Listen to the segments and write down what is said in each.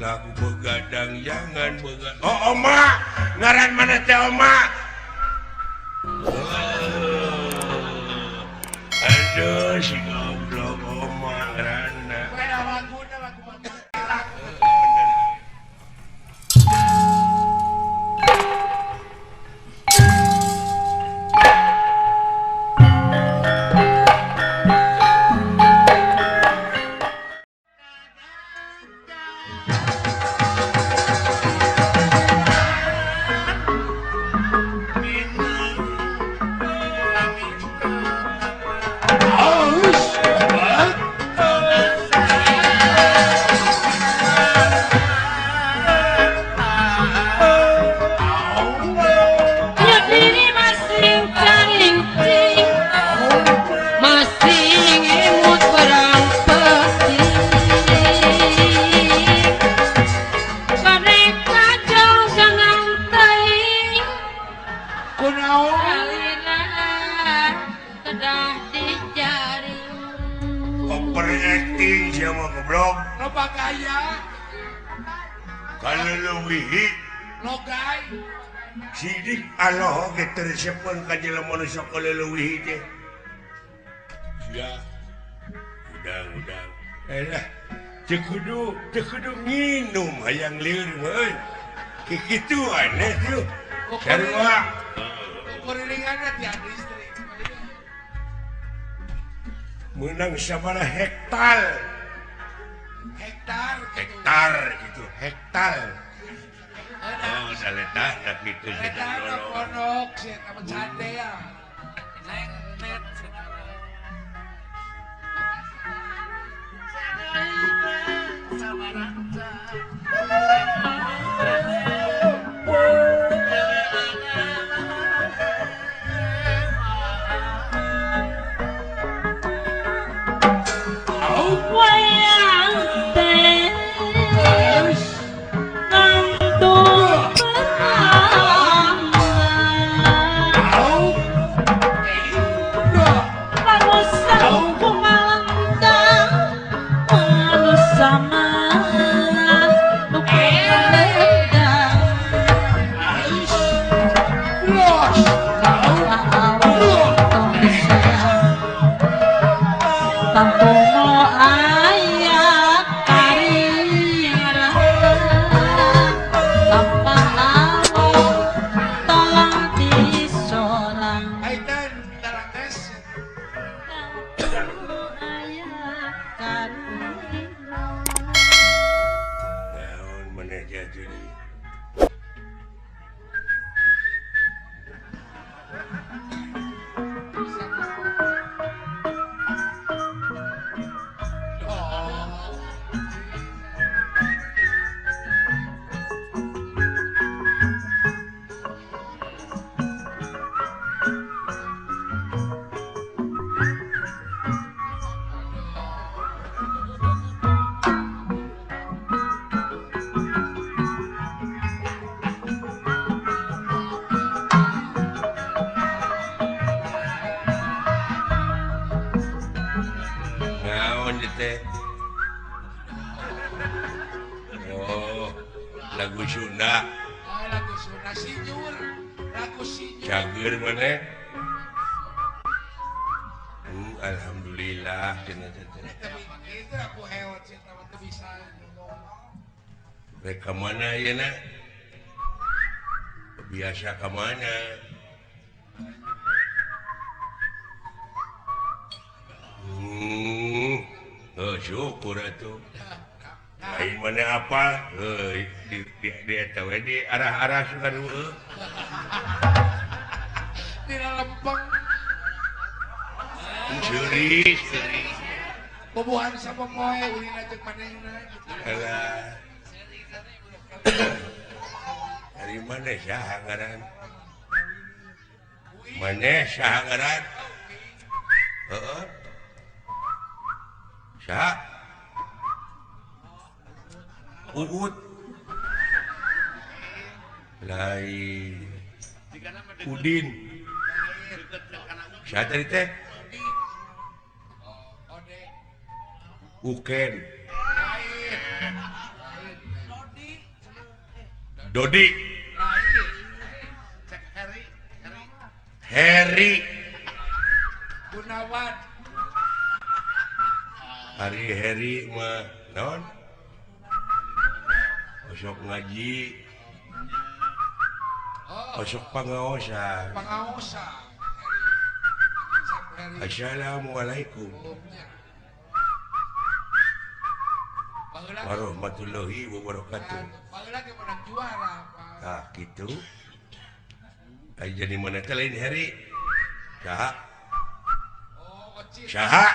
Lagu begadang jangan begadang. Oh oma, ngaran mana teh oma? Aduh si goblok oma ngaranna. Overacting siapa goblok? Loba gaya. Kalau leuwih logai. Sidik Allah ge teu resepeun ka jelema nu sok leuwih teh. Sia. Udang-udang. Eh teu kudu nginum hayang lieur mah euy. Kikitu aneh tuh. Sarua. Kurilinganna tiap istri. Menang sabaraha hektar. Hektar hektar gitu, hektar. Oh, saletah tak gitu hektar pondok sia eta cande ya. Neng net. Oh, lagu Sunda. Oh, lagu Sunda sinyur. Lagu sinyur. Cager maneh. Alhamdulillah cenah teh. Itu aku hewat cenah teu bisa ngomong. Rek ka mana ayeuna? Biasa ka mana? Oh, syukur atuh. Lain mana apa? Di eta we di arah-arah suka heueuh. Dina lempeng. Seuri, seuri. Bobohan sapopoe ulina jeung manehna gitu. Alah. Dari mana saha ngaran? Maneh saha ngaran? Heeh. Saha? Uut. Lain. Udin. Saha tadi teh? Uken. Dodi. Heri. Gunawan. Hari Heri mah naon? Osok ngaji. Osok pangaosan. Pangaosan. Assalamualaikum warahmatullahi wabarakatuh. Nah, gitu. Ayo jadi mana teh lain Heri? Saha? Saha?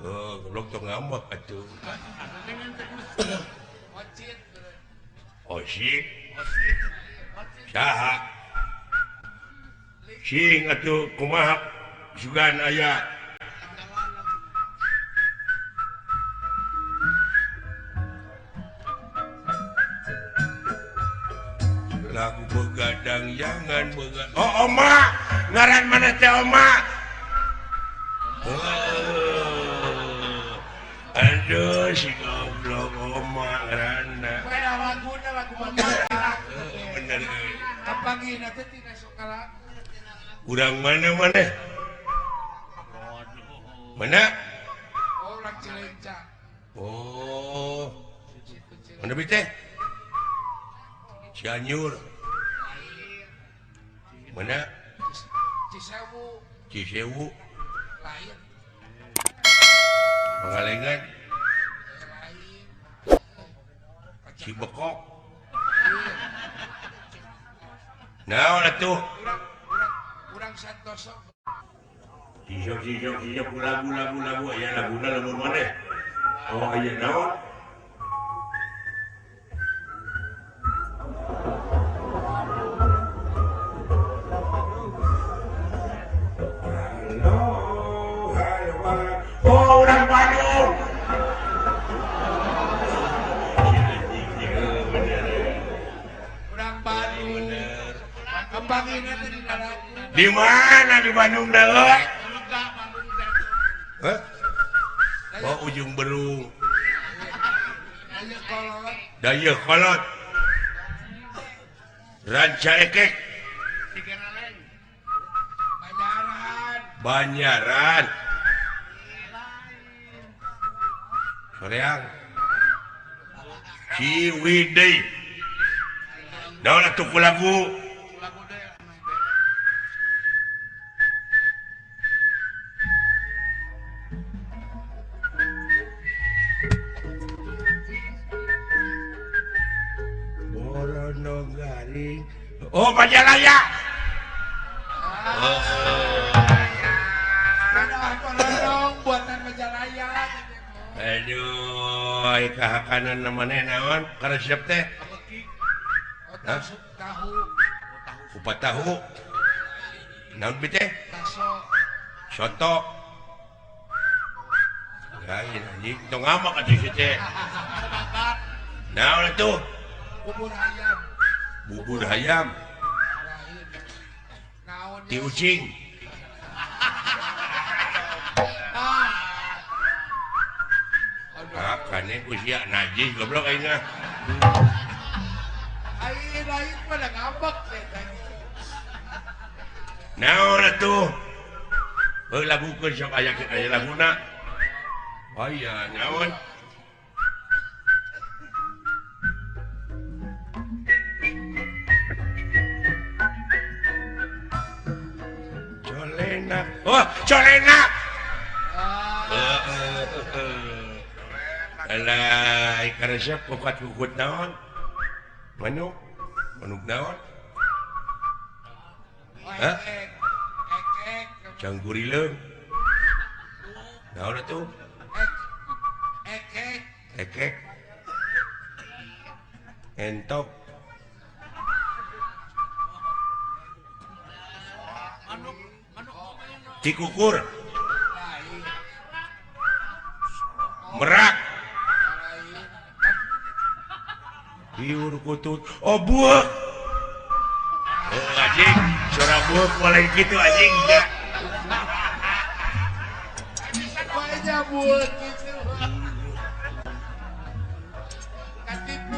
Oh, goblok tong ngambek atuh. Osit. Saha? Sing atuh kumaha sugan aya. Lagu begadang jangan begadang. Oh, Oma, ngaran mana teh Oma? Oh, aduh si goblok Oma ngaranna. Laguna lagu mana? Bener. Kapanggihna teh tina sokala. Urang mana mana? Mana? Oh, urang Cileunca. Oh. Mana bi teh? Cianjur. Mana? Cisewu. Cisewu. Lain. Pangalengan. Lain. Cibekok. Naon atuh? Urang Santoso. Sisok sisok lagu lagu lagu aya laguna lamun maneh. Oh aya naon? Oh, orang Bandung. Orang Bandung. Di mana di Bandung dah? Hah? Oh, Ujung Berung. Dayeuhkolot. Rancaekek. Banyaran. Soreang. Ciwidey. Naon atuh ku lagu? Borono garing. Oh, Majalaya. Oh. Buatan Majalaya. Aduh, ai kahakanan maneh naon? Karesep teh? Hah? Tahu. Kupat tahu. Naon bi teh? Soto. Lain anjing, tong ngamak atuh si teh. Naon atuh? Bubur ayam. Bubur ayam. Ti ucing. Kane usia najis goblok aing mah. Aing lain mah da ngambek teh. Naon atuh? Heuh lagukeun sok aya aya laguna. Aya naon? Colena. Oh, colena. Alah, karesep kukat kukut naon? Manuk? Manuk naon? Hah? Canggurileung. Naon atuh? Ekek. Ekek. Entok. Cikukur. Merak. Biur kutut. Oh buah. Oh anjing, suara buah mulai gitu anjing. Banyak buah gitu. Katipu.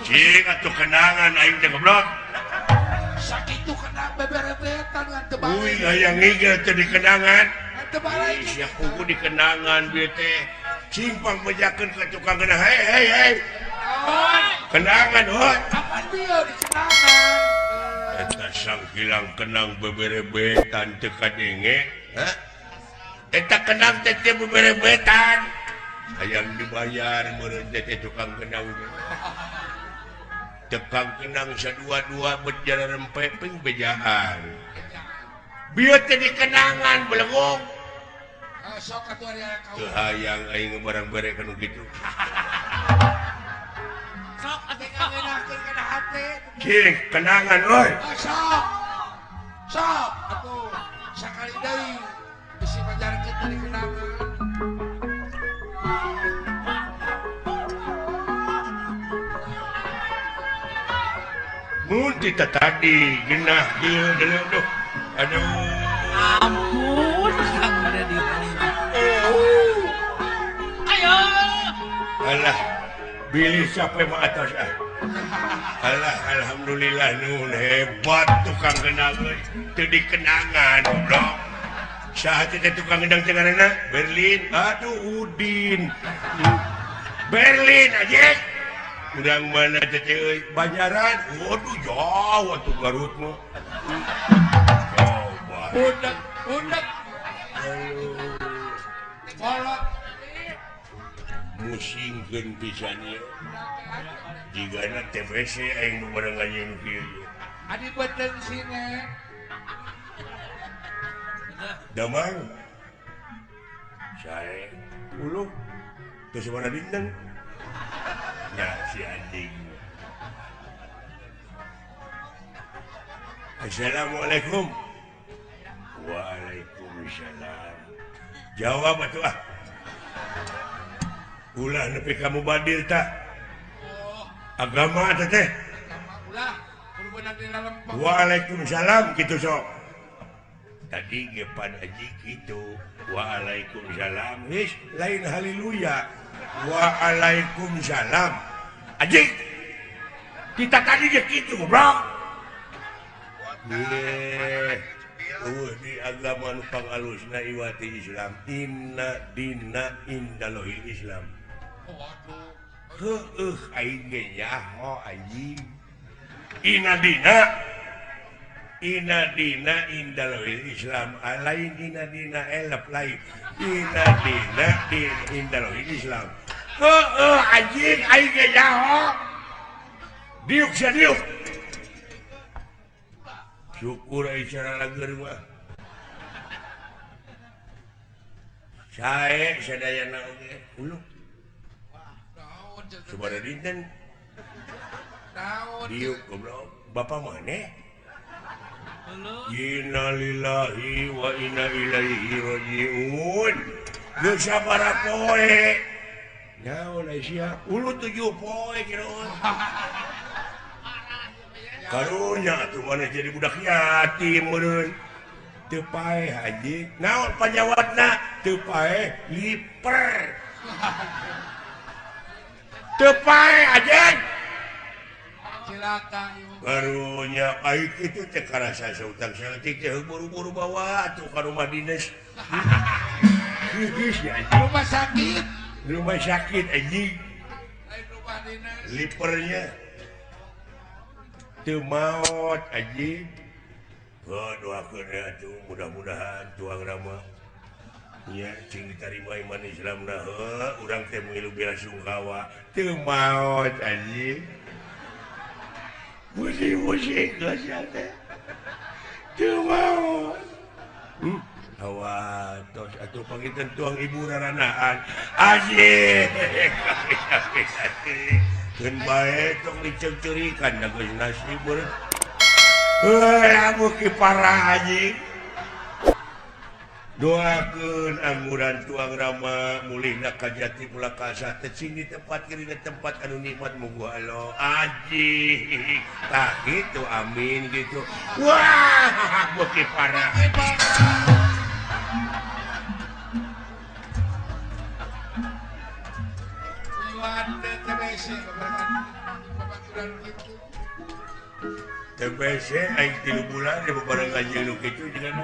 Cing atuh kenangan aing teh goblok. Sakitu kena beberebetan ngan teu balik. Uy hayang ngigel teh di kenangan. Teu balik. Sia kuku di kenangan bieu teh. Cing pangbejakeun ka tukang kenang. Hei hei hei. Kenangan heuh. Kapan bieu di kenangan? Eta sangkilang kenang beberebetan teu kadenge. Hah? Eta kenang teh teu beberebetan. Hayang dibayar meureun teh tukang kenang teh. Tukang kenang sadua-dua berjalan rempe ping bejaan. Bieu teh di kenangan belegong. Sok atuh ari kau. Teu hayang aing barang bere kanu kitu. Sok atuh ngeunakeun kana hate. Cing kenangan euy. Sok. Sok atuh sakali deui bisi majarkeun di kenangan. Mun tita tadi genah dieu deuleu duh. Aduh. Ampun, Kang Dedi. Ayo. Alah, bilih sampai mah atas ah. Alah, alhamdulillah nuhun hebat tukang kenang euy. Teu dikenangan goblok. Saha teh tukang kendang teh ngaranna? Berlin. Aduh, Udin. Berlin aja. Urang mana teh euy? Banjaran. Waduh jauh atuh Garut mah. Coba. Budak, budak. Aduh. Kolot. Musingkeun pisan ieu. Jigana TBC aing nu bareng anjeun kieu. Adi beuteung sine. Damang. Sae uluh teu sabaraha dinten. Ya si anjing. Assalamualaikum. Waalaikumsalam. Jawab atuh ah. Ulah nepi ka mubadir tah. Agama teh teh. Agama ulah kudu beunang di lalempeng. Waalaikumsalam kitu sok. Tadi ge pan haji kitu. Waalaikumsalam. Geus lain haleluya. Waalaikumsalam. Aji. Kita tadi ge kitu goblok. Ye. Eueuh di agama nu pangalusna iwati Islam. Inna dina indalohil Islam. Waduh. Heueuh aing ge nyaho anjing. Inna dina Inna dina indalohil Islam. Lain inna dina elep lain. Inna dina indalohil Islam. Heueuh anjing aing ge nyaho. Diuk sia diuk. Syukur ai cara lager mah. Sae sadayana oge uluh. Sabaraha dinten? Naon? Diuk goblok. Bapak maneh? Innalillahi wa inna ilaihi rajiun. Geus sabaraha poe? Naon ai sia? Ulu 7 poe kiroan. Karunya atuh maneh jadi budak yatim meureun. Teu paeh haji. Naon panyawatna? Teu paeh liper. Teu paeh anjing. Cilaka ieu. Karunya ai kitu teh karasa sautang saeutik teh buru-buru bawa atuh ka rumah dinas. Geus ya anjing. Rumah sakit. Rumah sakit anjing. Lain rumah dinas. Lipernya teu maot anjing. Heuh doakeun atuh mudah-mudahan tuang rama nya cing ditarima iman Islamna heuh urang teh milu belasungkawa teu maot anjing. Pusing-pusing geus teh. Teu maot. Awas tos atuh panginten tuang ibu raranaan. Anjing. Keun bae tong diceuk-ceurikan da geus nasib meureun. Heuh amu ki parah anjing. Doakeun angguran tuang rama mulihna ka jati pulakasa teh cing ditempatkeun dina tempat anu nikmat muga Allah. Anjing. Tah kitu amin gitu. Wah, beuki parah. Iwan teh TBC beberapa. Babaturan kitu. TBC aing 3 bulan di bebareng anjeun nu kitu jeung.